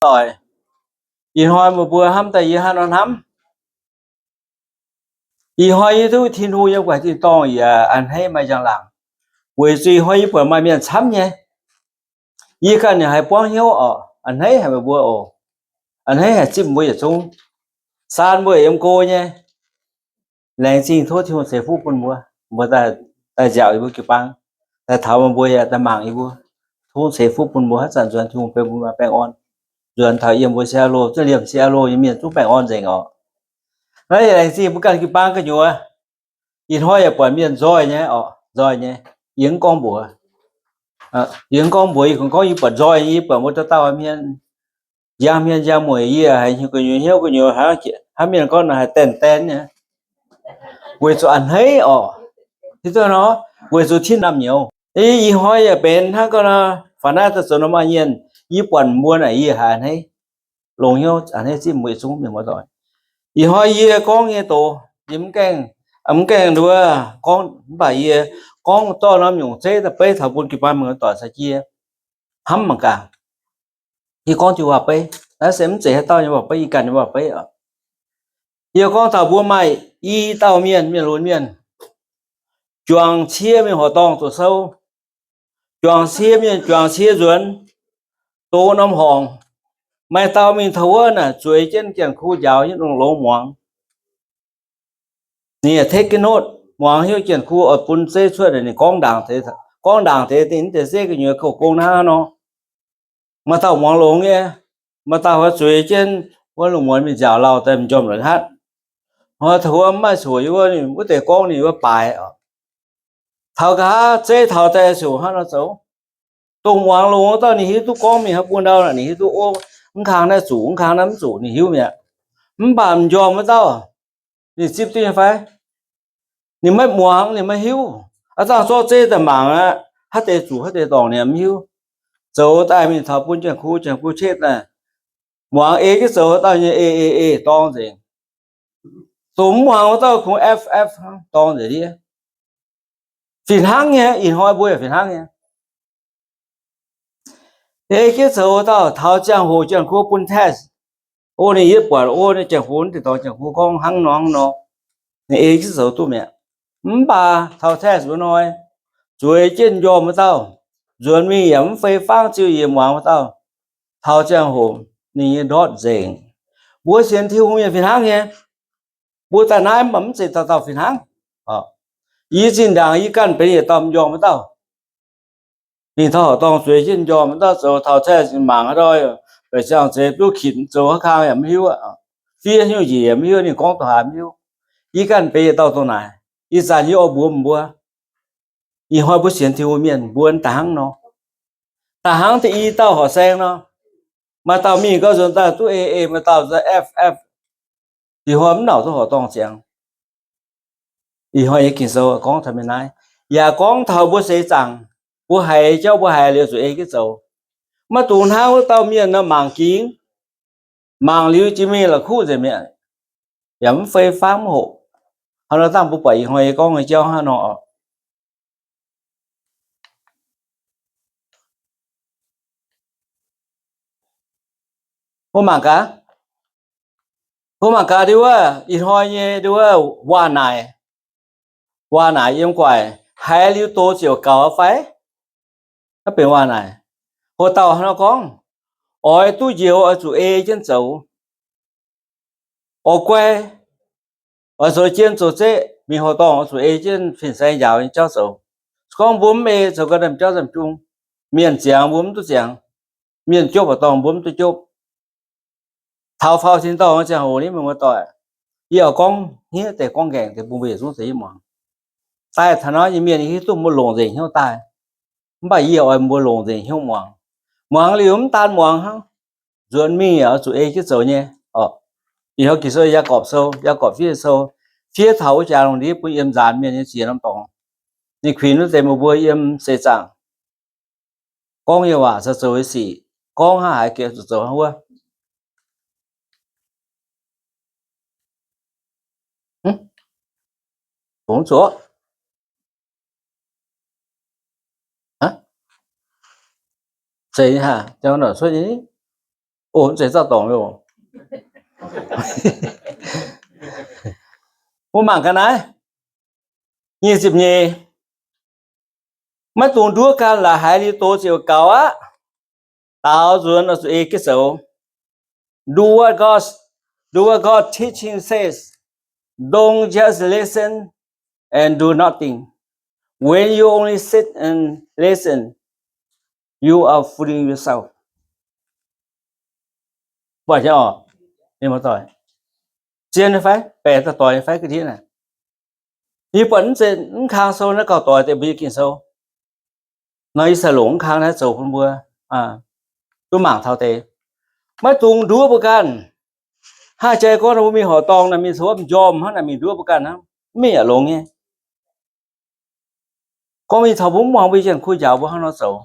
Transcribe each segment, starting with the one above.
doic. Ih hnoi meih mbuo hnamv daaih yie hnangv nor hnamv. Ih hnoi yie duqv Tin-Hungh yiem guaix tin-dorngh yaac a'hneiv maaih njang-laangc, weic zuqc ih hnoi yie buatc maaih mienh camv nyei. Yie ganh yaac haiz buangv hnyouv oc, a'hneiv haic meih mbuo oc. A'hneiv haic zipv mbuo yietc zungv. Saan mbuo yiem go nyei. Laengz zingh tov Tin-Hungh ceix fuqv bun mbuo, mbuo daaih nziaauc yie mbuo jiu-baang, daaih taux meih mbuo yaac daaih mangc yie mbuo. Tov ceix fuqv bun mbuo haaix zanc nzuonx Tin-Hungh bun mbuo maaih baengh orn. Nzuonx taux yiem mbuo C R O, zungv liemh C R O nyei mienh zungv baengh orn nzengc oc. Naaiv yaac laengz zingh mbuo ganh jiu-baang gu'nyuoz. Ih hnoi yaac buatc mienh nzoih nyei oc, nzoih nyei. Yie mv gorngv mbuox, yie mv gorngv mbuox, yie kungx gorngv yie buatc nzoih nyei, yie buatc mbuo dauh dauh hmien, njang hmien njang mueic, yie haiz gu'nyuoz hnyouv gu'nyuoz hnangv, hnangv mienh gorngv nor haiz daen daen nyei. Weic zuqc a'hneiv oc. Hiuv duqv nor, weic zuqc tin naamh nyouz. Ih hnoi yaac benx hnangv gorngv nor, faaux naaiv daaih zoux norm a'nyienh, yie buatc mbuo naaic yie haiz a'hneiv, longx hnyouv a'hneiv zipv mbuo yietc zungv mienh muoz-doic. Ih hnoi yie gorngv nyei doz, yie mv gaengh, mv gaengh nduov gorngv, mv baac yie gorngv dorh norm nyungc zeiv daaih beiv taux bun jiu-baang mienh muoz-doic caux jienv hnamv mangc gaax. Yie gorngv jienv waac-beiv, naaiv se mv zeiz haaix dauh nyei waac-beiv, yie ganh nyei waac-beiv oc. Yie gorngv taux mbuo maaih i dauh mienh, mienh lunx mienh, juangc cie mingh horqc dorngh zoux sou, juangc cie mienh, juangc cie nzuonx, dox norm horngc. Maaih dauh mingh taux wuov naaic zueiz jienv janx-kuv njaaux nyei longx-longx muangx. Ninh yaac take note, muangx hnyouv janx-kuv oix bun zeiv cuotv, ninh gorngv ndaangc deix, gorngv ndaangc deix, ninh deix zeiv gu'nyuoz kouv gong hnangv nor. Maaih dauh muangx longx nyei, maaih dauh oix zueiz jienv wuov lungh muonz mingh nziaauc lauh daaih m'njormh la'hatv. Taux wuov mv maaih coc yie wuov, ninh wuov deix gorngv ninh wuov baaix oc. Taux nqa'haav zeiv taux daaih ziouc hnangv nor zoux. Dongh muangx longx wuov dauh ninh hiuv duqv gorngv mingh haaix bun ndau, ninh hiuv duqv ov, mv kang naaiv zuqc, mv kang naaiv mv zuqc, ninh hiuv mi'aqv. Mv baac m'njormh wuov dauh, ninh zipv duqv nyei fai? Ninh maiv muangx, ninh maiv hiuv. Aav dangh zorqv zeiv daaih mangc aqv, haaix deix zuqc haaix deix dorngc ninh mv hiuv. Zoux daaih mingh taux bun janx-kuv, janx-kuv ceqv daaih, muangx ei jienv zoux wuov dauh nyei ei ei ei dorng nzengc. Dongh mv muangx wuov dauh kungx f f hnangv dorng nzengc ndiev. Fih hnangv nyei, ih hnoi mbuo yaac fih hnangv nyei. Ei jienv zoux wuov dauh taux ziangh hoc janx-kuv bun test, o, ninh yietv buatc, o, ninh janx-kuv, deix dorngx janx-kuv gorngv hnangv nor hnangv nor, ninh ei jienv zoux duqv mi'aqv. Mv baac taux test wuov hnoi, zueiz jienv m'njormh wuov dauh, nzuonx mingh yaac mv fei fangv ziuh yie muangx wuov dauh, taux ziangh hoc ninh nyei ndortv nzengc. Mbuo sienx Tin-Hungh mienh fih hnangv nyei. Mbuo daaih naaiv mv baac mv zeiz dauh dauh fih hnangv. Yie zinh ndaangc yie ganh benx yietc dauh m'njormh wuov dauh. Ninh taux horqc dorngh zueiz jienv m'njormh wuov dauh zoux taux test mangc haaix ndoi, ba'siangh zeix duqv kinc zoux haaix kang yaac mv hiuv, fiev hnyouv njiec yaac mv hiuv, ninh gorngv dongh haaix mv hiuv. Yie ganh benx yietc dauh dongh naaic. Ih zanc yie oix mbuox mbuo, ih hnoi mbuo sienx Tin-Hungh mienh mbuo da'hnangv nor, da'hnangv deix i dauh horqc saeng nor, maaih dauh mingh gau nzuonx daaih duqv ei ei, maaih dauh nzuonx f f. Ih hnoi mv nauc duqv horqc dorngh ziangx. Ih hnoi nyei Ging-Sou gorngv taux mingh naaiv, yaac gorngv taux mbuo seix zaangc, mbuo haiz jauv mbuo haiz liuz zuqc ei jienv zoux. Maiv dungx hnangv wuov dauh mienh nor mangc gingx, mangc liuz jiex mingh la'kuqv nzengc mi'aqv, yaac mv fei fangv mv hoqc. Hnangv nor dangh mbuo buatc ih hnoi yie gorngv nyei jauv hnangv nor oc. Mbuo mangc gaax, mbuo mangc gaax ndie wuov ih hnoi nyei ndie wuov waac-naaic, waac-naaic yiem guaic, haiz liuz doz ziouc gaux fai? Naaiv benx waac-naaic. Hoc dauh hnangv nor gorngv, oix duqv njoux oix zuqc ei jienv zoux. Oix guai, oix zoux jien zoux zeqv, mingh horqc dorngh oix zuqc ei jienv fin-saeng njaaux nyei jauv zoux. Se gorngv mbuo mv ei, zoux gau ndaamv jauv ndaamv jung, mienh ziangx mbuo mv duqv ziangx, mienh jopv horqc dorngh mbuo mv duqv jopv. Taux faaux tin-dorngh ziangh hoc ni, meih muoz-doic, yie oix gorngv hniev deix gorngv nqaengc deix bun mbuo yietc zungv deix muangx. Daaih taux naaiv nyei mienh hiuv duqv mbuo longc nzengc hnyouv daaih. Mv baac yie oix mbuo longc nzengc hnyouv muangx. Muangx liuz mv daan muangx hnangv, nzuonx mingh yaac oix zuqc ei jienv zoux nyei oc. Ih hnoi Ging-Sou Yaagorpc Sou, Yaagorpc fiev sou, fiev taux wuov jaax lungh ndiev bun yiem nzaanx mienh nyei ziex norm dorngx. Ninh kuinx wuov deix meih mbuo yiem seix zaangc gorngv nyei waac caux zoux nyei sic, gorngv hnangv haaix gengh zuqc zoux hnangv wuov. Fungx zuqc, se hnangv, jauv nor cuotv nyei. O, mv zeiz zauv dorngc oc. Mbuo mangc gaax naaiv, nyic ziepc nyeic. Maiv dungx nduov ganh laaix haiz liuz doz ziouc gaux aqv. Daaux nzuonx oix zuqc ei jienv zoux. Do what God, do what God teaching says. Don't just listen and do nothing. When you only sit and listen, you are fooling yourself. Buatc nyei oc, mienh muoz-doic. Zien nyei fai? Baeqc daaih doic nyei fai ga'ndiev naaic? Yie buatc mv zeiz mv kang sou naaiv gauh doic deix mbuo nyei Ging-Sou. Nor yie cingx longc mv kang naaiv zoux bun mbuo duqv mangc taux deix. Maiv dungx nduov mbuo ganh. Hnangv jai gorngv nor mbuo mingh horqc dorngh naaic, mingh caux wuov m'njormh hnangv naaic mingh nduov mbuo ganh hnangv, mv mingh yaac longx nyei. Gorngv mingh taux mbuo mv muangx mbuo nyei janx-kuv njaaux mbuo hnangv nor zoux.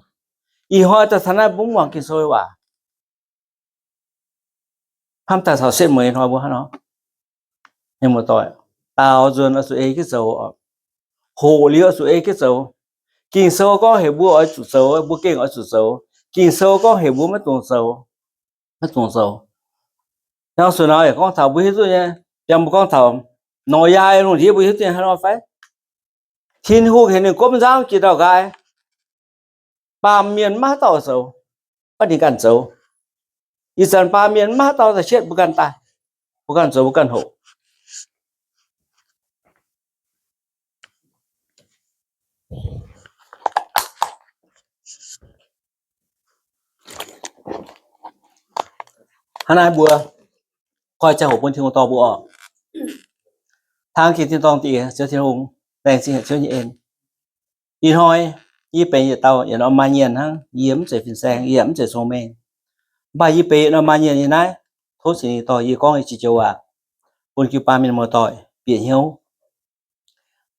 Ih hnoi daaih taux naaiv mbuo mv muangx Ging-Sou waac. Hnamv daaih caux setv mueiz hnoi mbuo hnangv nor. Mienh muoz-doic, daaux nzuonx oix zuqc ei jienv zoux oc. Hoqc liuz oix zuqc ei jienv zoux. Ging-Sou gorngv heuc mbuo oix zuqc zoux, mbuo gengh oix zuqc zoux. Ging-Sou gorngv heuc mbuo maiv dungx zoux, maiv dungx zoux. Hnangv suonx naaiv yaac gorngv taux mbuo hiuv duqv nyei, yiem mbuo gorngv taux Noyaa lungh ndiev mbuo hiuv duqv nyei hnangv nor fai? Tin-Hungh heuc ninh gomv nzangv jiex ndau-nqaai. Baamh mienh maiv haaix dauh zoux, maiv ninh ganh zoux. Ih zanc baamh mienh maiv haaix dauh daaih cietv mbuo ganh daaih, mbuo ganh zoux mbuo ganh hoqc. Hnangv naaiv mbuo koi ziangh hoc bun Tin-Hungh dorh mbuo oc. Hnangv jiex tin-dorngh diex, Ziouv Tin-Hungh, laengz zingh haic Ziouv nyei en. Ih hnoi yie benx yietc dauh yietc norm maaih nyienh hnangv. Yie mv zeiz fin-saeng, yie mv zeiz cong-mengh. Mv baac yie benx yietc norm maaih nyienh nyei naaiv, tov Singx Lingh dorh yie gorngv nyei jiex joux waac bun jiu-baang mienh muoz-doic bieqc hnyouv.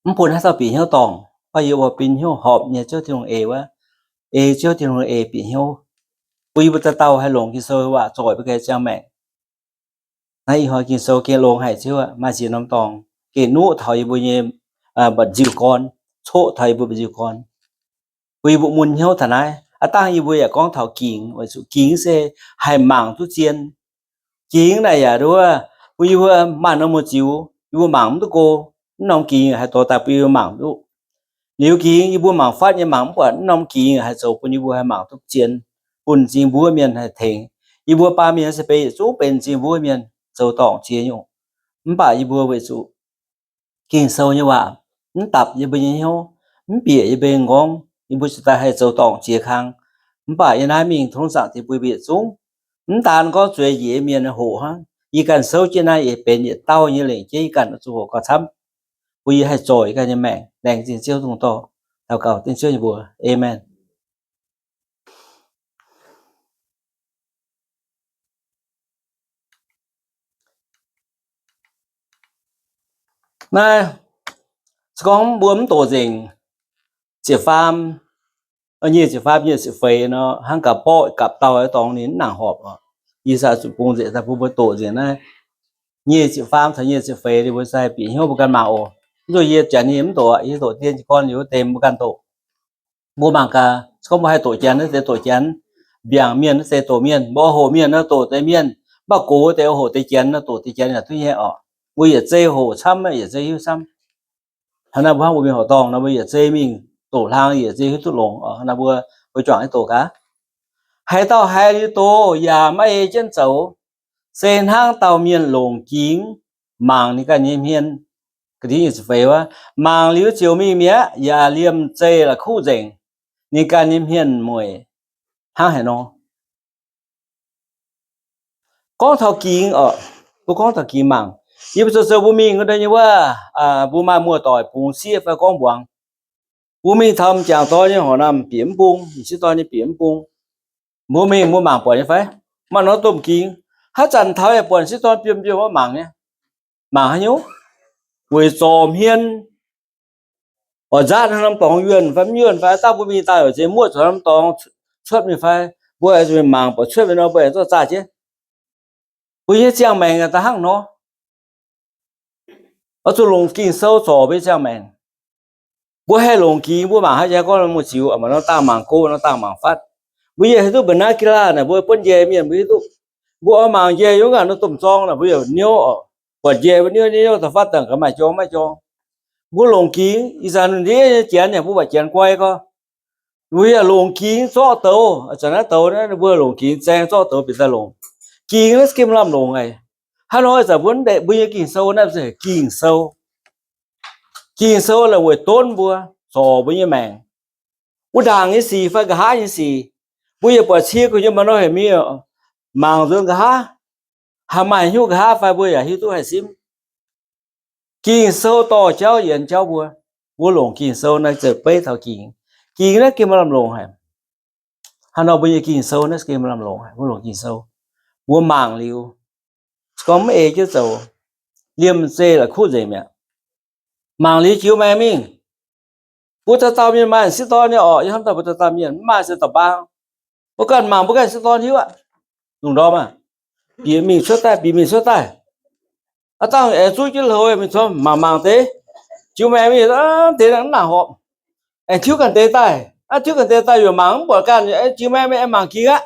Mv bun haaix dauh bieqc hnyouv dorngc, mv baac yie oix bun hnyouv horpc nyei Ziouv Tin-Hungh eix wuov, ei Ziouv Tin-Hungh eix bieqc hnyouv, bun yie mbuo dauh dauh haih longc Ging-Sou waac zoic mbuo ganh ziangh maengc. Naaiv ih hnoi Ging-Sou gengh longx haic Ziouv aac, maaih ziex norm dorngx gengh nuqv taux yie mbuo nyei mba'nziu-gorn, coqv taux yie mbuo mba'nziu-gorn, bun yie mbuo mun hnyouv taux naaiv. Aav dangh yie mbuo yaac gorngv taux gingx, weic zuqc gingx se haih mangc duqv zien. Gingx naaic yaac nduov bun yie mbuo maaih norm muoz-ziux, yie mbuo mangc mv duqv go, mv norm gingx haih dorh daaih bun yie mbuo mangc duqv. Liuz gingx yie mbuo mangc fatv nyei mangc mv buatc, mv norm gingx haih zoux bun yie mbuo haih mangc duqv zien, bun m'zing mbuov mienh haih tengx. Yie mbuo baamh mienh se benx yietc zungv benx m'zing mbuov mienh zoux dorngc jiex nyungc. Mv baac yie mbuo weic zuqc Ging-Sou nyei waac mv dapc yie mbuo nyei hnyouv, mv bieqc yie mbuo nyei m'nqorngv, yie mbuo ziouc daaih haih zoux dorngc jiex kang. Mv baac yie naaiv mingh tov Zaangc Diex bun yie mbuo yietc zungv, mv daan gorngv zueiz njiec mienh hoqc hnangv, yie ganh souv jienv naaiv yietc benx yietc dauh nyei lengc jeiv yie ganh oix zuqc hoqc gauh camv, bun yie haih zoic yie ganh nyei maengc. Laengz zingh Ziouv Tin-Hungh dorh. Daux gaux dengv Ziouv nyei mbuox. Aamen. Naaiv se gorngv mbuo mv doqc nzengc ziepc faam, nyic ziepc faam, nyic ziepc feix nor, hnangv gaax borqv gapv dauh dorngx ninh mv nangc horpc oc. Yie se zuqc bungx nzengc daaih bun mbuo doqc nzengc naaiv nyic ziepc faam caux nyic ziepc feix, ninh mbuo se bieqc hnyouv mbuo ganh mangc oc. Mv zuqc yie janx nyei mv doqc, yie doqc dien jiez gorn liuz wuov deix mbuo ganh doqc. Mbuo mangc gaax, se gorngv mbuo haih doqc janx naaiv deix doqc janx, mbiaangc mienh naaiv deix doqc mienh, mbuo hoqc mienh naaiv doqc deix mienh, mv baac gox deix hoqc deix janx, naaiv doqc deix janx yaac duqv nyei oc. Mbuo yietc zei hoqc camv, yietc zei hiuv camv. Hnangv naaiv mbuo hnangv mbuo mingh horqc dorngh nor, mbuo yietc zei mingh doqc hlang, yietc zei hiuv duqv longx oc. Hnangv naaiv mbuo, mbuo juangc nyei doqc gaax. Haaix dauh haiz liuz doz yaac maiv ei jienv zoux, se hnangv dauh mienh longc gingx mangc ninh ganh nyei hmien. Mangc liuz ziouc mingh mi'aqv, yaac liemh zeih la'kuqv nzengc, ninh ganh nyei hmien mueic hnangv haaix nor. Gorngv taux gingx oc, mbuo gorngv taux gingx mangc. Yie mbuo zoux zoux mbuo mingh wuov nyei wuov, mbuo maaih muoz-doic bungx sieqv fai gorngv mbuangz. Mbuo mingh taux m'jangc dorn nyei horqc naamh bieqc mv bung, m'sieqv dorn nyei bieqc mv bung. Mbuo mingh mbuo mangc buatc nyei fai? Maaih norm domh gingx, haaix zanc taux yaac buatc m'sieqv dorn biomv biomv wuov mangc nyei. Mangc haaix nyungc? Weic zorc hmien. Oix nzaatv haaix norm dorngx yuonh fai mv yuonh fai, dangh mbuo mingh daaih oix nziex muoqv zuqc norm dorngx cuotv mingh fai, mbuo oix zuqc mingh mangc buatc cuotv mingh nor, mbuo aengx zorqv zaah jienv. Mbuo nyei ziangh maengc daaih hnangv nor. Oix zuqc longc Ging-Sou zorc mbuo nyei ziangh maengc. Mbuo haih longc gingx mbuo mangc haaix jaax gorngv muoz-ziux, maaih norm dangh mangc go, norm dangh mangc fatv. Mbuo yie hiuv duqv mbuo naaiv gila naaic mbuo buonv njaih mienh mbuo hiuv duqv. Mbuo oix mangc njiec yiem wuov ngaanc norm domh zorng naaic, mbuo yaac niouv oc. Buatc njiec mbuo niouv niouv niouv da'faanh dangh gaax maaih jorng maiv jorng. Mbuo longc gingx, ih zanc ninh ndiev nyei janx yaac mbuo buatc janx guai gorx. Mbuo yaac longc gingx zorqv douz, zanc naaiv douz naaiv mbuo longc gingx zaeng zorqv douz bieqc daaih longc. Gingx naaiv se gengh maaih lamh longc haic. Hnangv nor ih zanc mbuo mv ndeic mbuo nyei Ging-Sou naaiv se Ging-Sou. Ging-Sou la'wueic donv mbuo, zorc mbuo nyei maengc. Wuov ndaangc nyei sic fai nqa'haav nyei sic, mbuo yaac buatc cie gu'nyuoz maaih nor heuc mingh mangc nzuonx nqa'haav, haih maaih hnyouv nqa'haav fai mbuo yaac hiuv duqv haih simv. Ging-Sou dorh jauv yienx jauv mbuo. Mbuo longc Ging-Sou naaiv zoux beiv taux gingx. Gingx naaiv gengh maaih lamh longc haic. Hnangv nor mbuo nyei Ging-Sou naaiv gengh maaih lamh longc haic. Mbuo longc Ging-Sou, mbuo mangc liuz, se gorngv mv ei jienv zoux, liemh zeih la'kuqv nzengc mi'aqv. Mangc liuz jiu maengx mingh. Mbuo dauh dauh mienh maaih sieqv dorn nyei orqc. Yie hnamv daaih mbuo dauh dauh mienh mv maaih se da'baang. Mbuo ganh mangc mbuo ganh sieqv dorn hiuv aqv. Lungh ndorm aah, bieqc mingh cuotv daaih, bieqc mingh cuotv daaih. Aav dangh aengx zuqv jienv hloux mingh cuotv mangc mangc deix. Jiu maengx mingh deix naaic horpc, aengx tiuv ganh deix daaih. Aav, tiuv ganh deix daaih yaac mangc mv buatc ganh, jiu maengx mingh aengx mangc gingx aqv.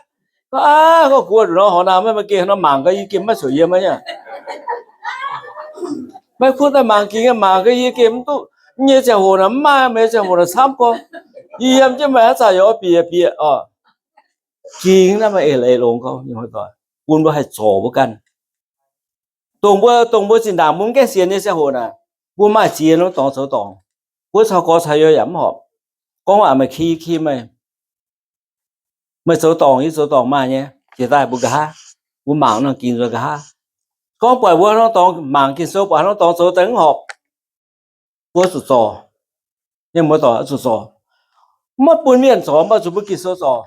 Aav, gorngv guoqv nduqc nor horpc naaic maiv maaih gengh nor mangc gaax yie gengh maiv coqc yiem aqv. Maiv kuv daaih mangc gingx, mangc gaax yie gengh mv duqv. Nyei ziangh hoc naaic mv maaih, meih ziangh hoc naaic camv gorx. Yie yiem jienv meih haaix zanc yaac oix bieqc bieqc orqc. Gingx naaiv maaih eix leiz longx gorx, bun mbuo haih zorc mbuo ganh. Dongh mbuo, dongh mbuo zinh ndaangc mbuo mv gaengh sienx nyei ziangh hoc naaic, mbuo maaih ziex norm dorngx zoux dorngc. Mbuo caux gorx caux youz yaac mv horpc. Gorngv waac meih ki, ki meih, meih zoux dorngc, yie zoux dorngc maaih nyei. Jiex daaih mbuo nqa'haav, mbuo mangc norm gingx nzuonx nqa'haav. Gorngv buatc mbuo norm dorngx mangc Ging-Sou, buatc norm dorngx zoux daaih mv horpc, mbuo zuqc zorc. Mienh muoz-doic, zuqc zorc. Maiv bun mienh zorc, mbuo zuqc bun Ging-Sou zorc.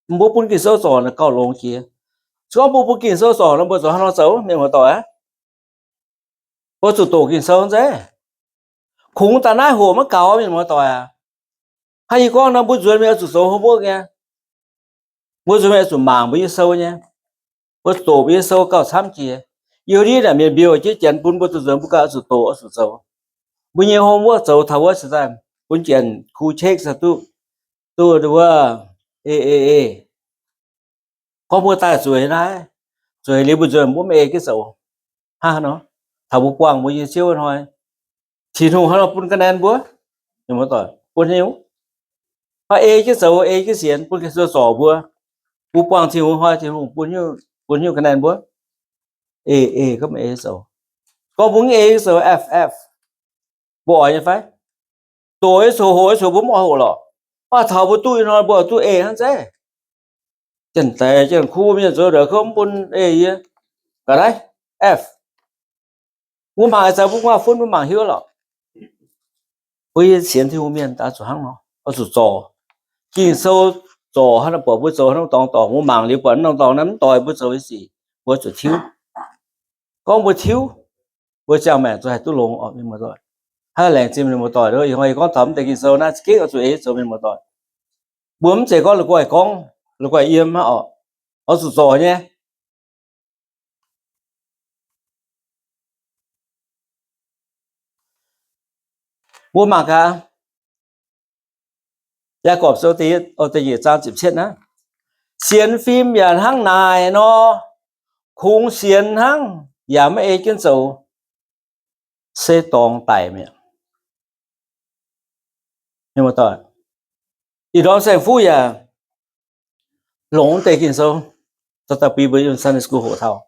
Mbuo bun Ging-Sou zorc naaic gauh longx jiex. Se gorngv mbuo bun Ging-Sou zorc nor, mbuo zuqc hnangv haaix nor zoux, mienh muoz-doic aac? Mbuo zuqc doqc Ging-Sou zeiv. Kungx daaih naaiv hoc maiv gaux, mienh muoz-doic aac. Hnangv yie gorngv nor, mbuo nzuonx mingh oix zuqc zoux homework nyei. Mbuo nzuonx mingh oix zuqc mangc mbuo nyei sou nyei. Mbuo doqc mbuo nyei sou gauh camv jiex. Yie ndiev naaic mienh mbiouh jienv janx bun mbuo zuqc nzuonx, mbuo gauh oix zuqc doqc oix zuqc zoux. Mbuo nyei homework zoux taux wuov cingx daaih bun janx kuv check caux duqv, duqv wuov, ei ei ei. Gorngv mbuo daaih zueiz naaiv, zueiz liuz mbuo nzuonx mbuo mv ei jienv zoux. Hnangv nor, taux mbuo buangh mbuo nyei ziouv hnoi, Tin-Hungh hnangv nor bun ga'naaiv mbuo, bun nyei, ei jienv zoux, ei jienv sienx, bun Ging-Sou zorc mbuo. Mbuo buangh Tin-Hungh hnoi, Tin-Hungh bun, bun hnyouv ga'naaiv mbuo. Ei ei gorngv mv ei zoux. Gorngv mbuo mv ei zoux, f f, mbuo oix nyei fai? Doqc nyei coc, hoqc nyei coc mbuo mv oix hoqc lorqc. Mv baac taux mbuo duqv ih hnoi mbuo duqv ei hnangv zeiv. Janx-daic janx-kuv mienh zoux ndongc kouv mv bun ei yie. Ga'naaiv, f, mbuo mangc haaix zanc mbuo gu'nguaaz-fun mbuo mangc hiuv lorqc. Mbuo yie sienx Tin-Hungh mienh daaih zuqc hnangv nor, oix zuqc zorc. Ging-Sou zorc hnangv nor buatc mbuo zoux hnangv norm dorngx dorngc, mbuo mangc liuz buatc norm dorngx naaiv mv doix mbuo zoux nyei sic, mbuo zuqc tiuv. Gorngv mbuo tiuv, mbuo ziangh maengc zuqc haih duqv longx oc, mienh muoz-doic. Hnangv laengz zingh mienh muoz-doic, ih hnoi yie gorngv taux mv deix Ging-Sou naaiv za'gengh oix zuqc ei zoux, mienh muoz-doic. Mbuo mv zeiz gorngv la'guaih gorngv, la'guaih yiem hnangv oc. Oix zuqc zorc nyei. Mbuo mangc gaax, Yaagorpc Sou da'nyeic zaang ziepc cietv naaiv, sienx fim yaac hnangv naaic nor, kungx sienx hnangv yaac maiv ei jienv zoux, se dorngx daic mi'aqv. Ih ndorm saeng-fuqv yaac longc deix Ging-Sou, dauh dauh bun mbuo yiem Sunday School hoqc taux,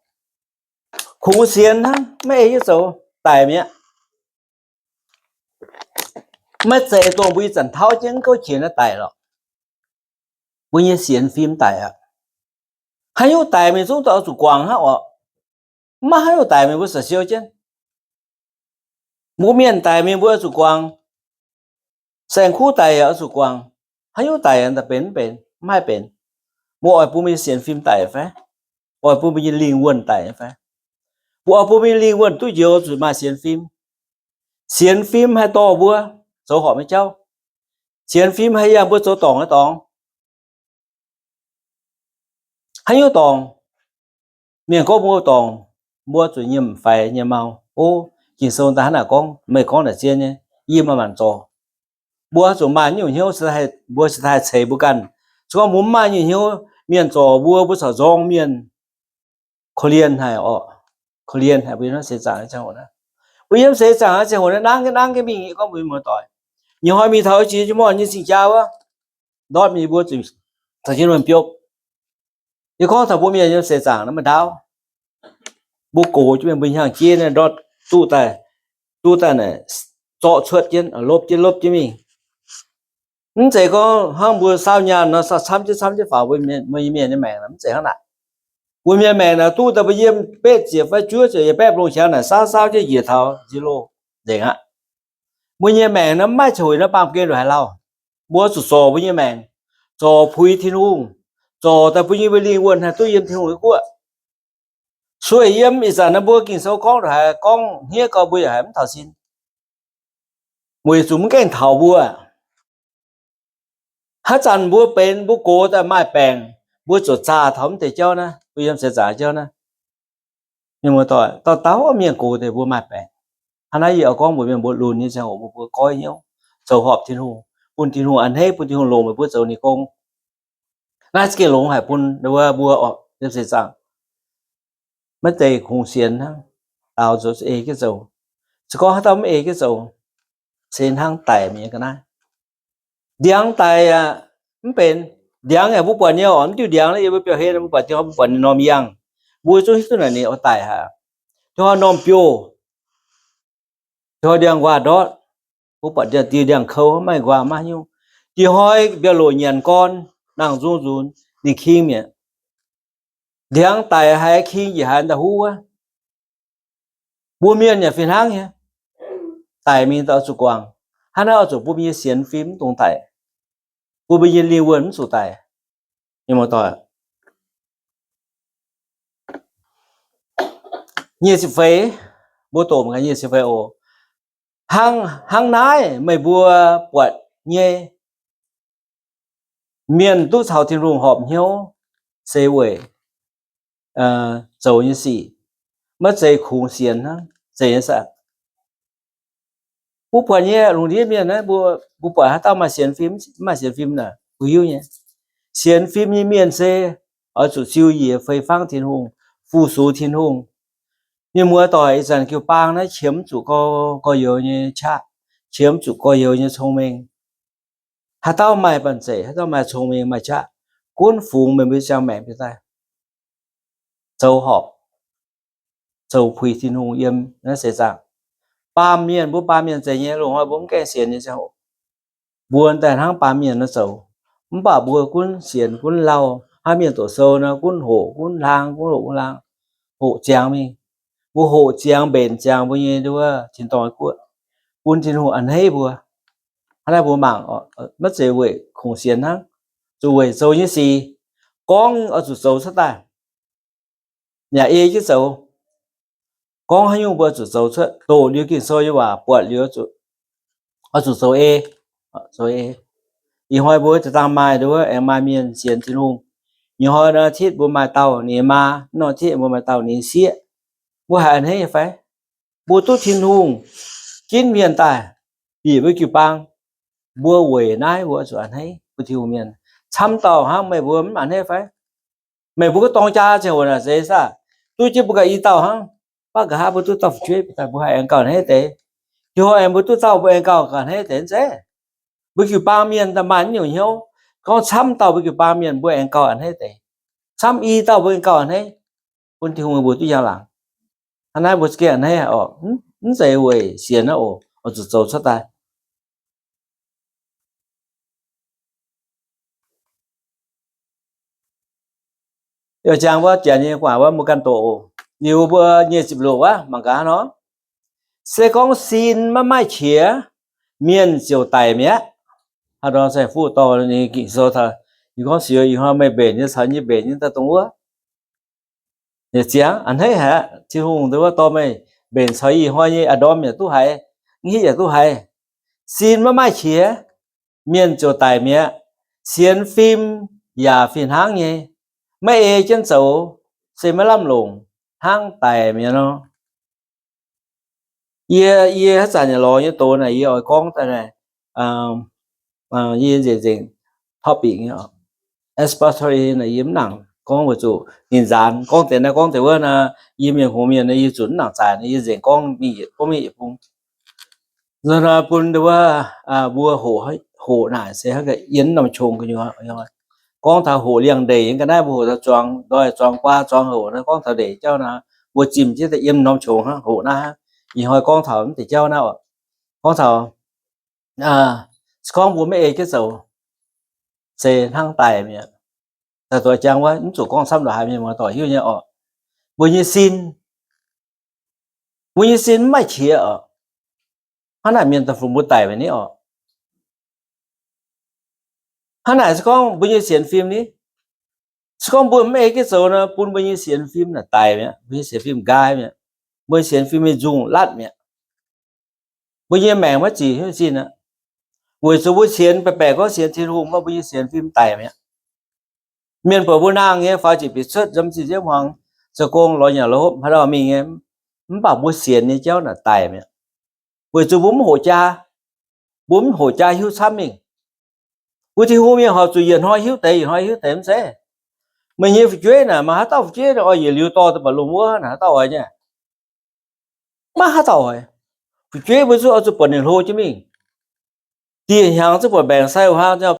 kungx sienx hnangv maiv ei jienv zoux, daic mi'aqv. Maiv zeiz dongh mbuo ih zanc tauv jienv gouv qiex naaiv daic lorqc. Mbuo nyei sienx fim daic aqv. Haaix nyungc daic mingh zungv oix zuqc guangc hnangv oc. Maiv haaix nyungc daic mingh mbuo siou jienv. Mbuo mienh daic mingh mbuo oix zuqc guangc. Saeng-kuv daic yaac oix zuqc guangc. Haaix nyungc daic daaih benx mv benx, mv haih benx. Mbuo oix bun mbuo nyei sienx fim daic fai? Oix bun mbuo nyei lingh wuonh daic fai? Mbuo oix bun mbuo nyei lingh wuonh duqv njoux zuqc maaih sienx fim. Sienx fim haih dorh mbuo zoux horpc nyei jauv. Sienx fim haih yiem mbuo zoux dorngc nyei dorngx. Haaix nyungc dorngc? Mienh gorngv mbuo dorngc, mbuo zuqc nyiemc faix nyei mau. O, Ging-Sou daaih hnangv naaic gorngv, meih gorngv naaic zien nyei, yie maaih maanc zorc. Mbuo zuqc maaih nyungc hnyouv, mbuo cingx daaih haih ceix mbuo ganh. Se gorngv mbuo mv maaih nyungc hnyouv, mienh zorc mbuo, mbuo corc nzorng mienh. korv-lienh haic orqc. Korv-lienh haic mbuo yiem naaiv seix zaangc ziangh hoc naaiv. Mbuo yiem seix zaangc ziangh hoc naaiv nangv, nangv jienv mingh gorngv mbuo muoz-doic. Nyei hnoi mingh taux jiex jienv morn nyei cing-jaa wuov, ndortv mingh mbuo zuqc caux jienv wuonh biopv. Yie gorngv taux mbuo mienh yiem seix zaangc naaiv maaih ndaauv. Mbuo gox jienv mingh mbuo hnyangx-jeiv naaiv ndortv duqv daaih, duqv daaih naaic zorqv cuotv jienv, lopv jienv lopv jienv mingh. Mv zeiz gorngv hnangv mbuo saauv nyaanh nor, saauv camv jienv camv jienv faaux mbuo nyei mienh nyei maengc, mv zeiz hnangv naaic. Mbuo mienh maengc naaic duqv daaih mbuo yiem betv ziepc fai juov ziepc yiem baeqv longh qangx naaic saauv saauv jienv njiec taux nziex loh nzengc aqv. Mbuo nyei maengc naaiv mv maaih ceix hueix naaiv baamh gen ndongc haaix lauh. Mbuo zuqc zorc mbuo nyei maengc, zorc puix Tin-Hungh, zorc daaih mbuo nyei lingh wuonh haih duqv yiem Tin-Hungh nyei guoqv. Sueih yiem ih zanc naaiv mbuo Ging-Sou gorngv ndongc haaix, gorngv hniev gau mbuo yaac haiz mv taux sin. Weic zuqc mv gaengh taux mbuo. Haaix zanc mbuo benx mbuo gox daaih maaih baengc, mbuo zuqc zaah taux mv deix jauv naaiv, mbuo yiem seix zaangc jauv naaiv. Mienh muoz-doic, dauh dauh mienh gox deix mbuo maaih baengc. Hnangv naaiv yie oix gorngv mbuox mienh mbuo lunx nyei ziangh hoc mbuo goiv hnyouv zoux horpc Tin-Hungh, bun Tin-Hungh a'hneiv, bun Tin-Hungh longc meih mbuo zoux ninh gong. Naaiv za'gengh longx haic bun mbuo, mbuo yiem seix zaangc maiv zeiz kungx sienx hnangv, daaux nzunc ei jienv zoux. Se gorngv haaix dauh mv ei jienv zoux, se hnangv daic mi'aqv ga'naaiv. Ndiangx daic aqv, mv benx. Ndiangx yaac mbuo buatc nyei oc, mv diuh ndiangx naaiv yie mbuo biauv-hlen mbuo buatc, mbuo buatc ninh norm yangh. Mbuo zungv hiuv duqv naaic ninh oix daic haic. Ih hnoi norm biouv, ih hnoi ndiangx-nquaah ndortv, mbuo buatc ndiangx-diuh ndiangx-kou maiv nquaah maiv nyungc. Ih hnoi mbiauh-loc nyanc gorn, nangh nzung nzunc, ninh king mi'aqv. Ndiangx daic haiz king njiec haaix daaih huv wuov. Mbuo mienh yaac fih hnangv nyei. Daic mingh daaih oix zuqc guangc. Hnangv naaiv oix zuqc bun mbuo nyei sienx fim mv dungx daic, bun mbuo nyei lingh wuonh mv zuqc daic. Mienh muoz-doic, nyic ziepc feix, mbuo doqc mangc gaax nyic ziepc feix oc. Hnangv, hnangv naaiv meih mbuo buatc nyei, mienh duqv caux Tin-Hungh horpc hnyouv se weic zoux nyei sic, maiv zeiz kungx sienx hnangv, zeiz nyei saah? Mbuo buatc nyei lungh ndiev mienh naaiv, mbuo, mbuo buatc haaix dauh maaih sienx fim, maaih sienx fim naaic, mbuo hiuv nyei. Sienx fim nyei mienh se oix zuqc ziux njiec fei fangv Tin-Hungh, fu-sux Tin-Hungh. Mienh muoz-doic, ih zanc jiu-baang naaiv qiemx zuqc gorx-youz nyei qaqv, qiemx zuqc gorx-youz nyei cong-mengh. Haaix dauh maaih banh zeic, haaix dauh maaih cong-mengh maaih qaqv, gunv fungx meih mbuo ziangh maengc daaih zoux horpc, zoux puix Tin-Hungh yiem naaiv seix zaangc. Baamh mienh, mbuo baamh mienh zeiz nyei, loz-hnoi mbuo mv gaengh sienx nyei ziangh hoc, mbuo daaih hnangv baamh mienh nor zoux. Mv baac mbuo gunv sienx gunv lauh, hnangv mienh doqc sou nor, gunv hoqc gunv hlang, gunv hoqc gunv hlang, hoqc ziangx mingh. Mbuo hoqc ziangx mbenc ziangx mbuo nyei nduov tin-dorngh guoqv, bun Tin-Hungh a'hneiv mbuo. Hnangv naaiv mbuo mangc, maiv zeiz weic kungx sienx hnangv, zuqc weic zoux nyei sic gorngv oix zuqc zoux cuotv daaih, yaac ei jienv zoux. Gorngv haaix nyungc mbuo zuqc zoux cuotv, doqc liuz Ging-Sou nyei waac, buatc liuz oix zuqc zoux ei, zoux ei. Ih hnoi mbuo za'gengh maaih nduov aengx maaih mienh sienx Tin-Hungh. Ih hnoi norm titv mbuo maaih dauh ninh maa, norm titv mbuo maaih dauh ninh sieqv. Mbuo haiz a'hneiv nyei fai? Mbuo duqv Tin-Hungh ginv mienh daaih bieqc mbuo jiu-baang, mbuo weic naaiv mbuo zuqc a'hneiv bun Tin-Hungh mienh. Camv dauh hnangv meih mbuo mv a'hneiv fai? Meih mbuo gorngv dorng jaa ziangh hoc naaic zeiz saah? Duqv jienv mbuo ganh i dauh hnangv, mv baac nqa'haav mbuo duqv dauh fu'jueiv, mbuo haih aengx gauh a'hneiv deix. Ih hnoi aengx mbuo duqv dauh mbuo aengx gauh gauh a'hneiv deix zeiz. Mbuo jiu-baang mienh daaih maaih naaiv nyungc hnyouv, gorngv camv dauh mbuo jiu-baang mienh mbuo aengx gauh a'hneiv deix. Camv i dauh mbuo aengx gauh a'hneiv, bun Tin-Hungh mbuo duqv njang-laangc. Hnangv naaiv mbuo za'gengh a'hneiv oc, mv zeiz weic sienx aqv oc, oix zuqc zoux cuotv daaih. Yaac jangx wuov janx nyei gu'nguaaic wuov mbuo ganh doqc oc. Liuz mbuo nyic ziepc luoqc wuov mangc gaax nor, se gorngv sin maiv maaih qiex, mienh ziouc daic mi'aqv. Haaix nor se fuqv dorh ninh Ging-Sou taux, yie gorngv siou ih hnoi meih mbenc nyei caux yie mbenc nyei daaih dongh wuov. Yietc ziangx a'hneiv haic aqv. Tin-Hungh nduov dorh meih mbenc caux ih hnoi nyei a'ndorm yaac duqv haiz, mv hitv yaac duqv haiz. Sin maiv maaih qiex, mienh ziouc daic mi'aqv. Sienx fim yaac fih hnangv nyei. Maiv ei jienv zoux se maiv lamh longc, hnangv daic mi'aqv nor. Yie, yie haaix zanc yaac lorz nyei doz naaic yie oix gorngv daaih naaic, yie nzengc nzengc topic nyei oc. Expository naaic yie mv nangc. Gorngv weic zuqc ninh nzaanx gorngv deix naaiv gorngv deix wuov naaic, yie mienh hungx mienh yie zuqc mv nangc zaaic, yie nzengc gorngv mingh yietc, gorngv mingh yietc bung. Nzunc bun wuov, mbuo hoqc, hoqc naaic se hnangv yiem norm qongx gu'nyuoz. Gorngv taux hoqc liangx-ndeic yiem ga'naaiv mbuo hoqc taux zuangx ndoih, zuangx guaa, zuangx hoc naaiv, gorngv taux ndeic jauv naaic, mbuo zimh jienv daaih yiem norm qongx hnangv hoqc naaiv. Ih hnoi gorngv taux mv deix jauv naaiv oc. Gorngv taux, se gorngv mbuo maiv ei jienv zoux, se hnangv daic mi'aqv. Daaih zuov jangx wuov mv zuqc gorngv camv, ndongc haaix mienh muoz-doic hiuv nyei oc. Mbuo nyei sin, mbuo nyei sin mv maaih qiex oc. Hnangv naaic mienh daaih fungx mbuo daic mi'aqv ni oc. Hnangv naaic se gorngv mbuo nyei sienx fim ni, se gorngv mbuo mv ei jienv zoux nor, bun mbuo nyei sienx fim naaic daic mi'aqv, mbuo nyei sienx fim nqaai mi'aqv, mbuo nyei sienx fim nyei nzungh latv mi'aqv. Mbuo nyei maengc maiv zic hnyouv zinh aqv. Weic zuqc mbuo sienx baeqc baeqc gorngv sienx Tin-Hungh, mbuo nyei sienx fim daic mi'aqv. Mienh buatc mbuo nangh nyei faaux ziepc bietc cuotv, nzamv zinh nziouv hmuangx, zoux gong lorz nyanc lorz hopv, haaix dauh mingh nyei, mv baac mbuo sienx nyei jauv naaic daic mi'aqv. Weic zuqc mbuo mv hoqc jaa, mbuo mv hoqc jaa hiuv camv mingh. Mbuo Tin-Hungh mienh horpc zuqc yietc hnoi hiuv deix, yietc hnoi hiuv deix mv zeiz. Meih nyei fu'jueiv naaic, maaih haaix dauh fu'jueiv oix yietc liuz dorh duqv baac lungh wuov naaic, haaix dauh oix nyei? Maiv haaix dauh oix. Fu'jueiv mbuo zuqc oix zuqc buatc ninh hlo jienv mingh. Dieh hnyangx zuqc buatc mbaengc sai, hnyangx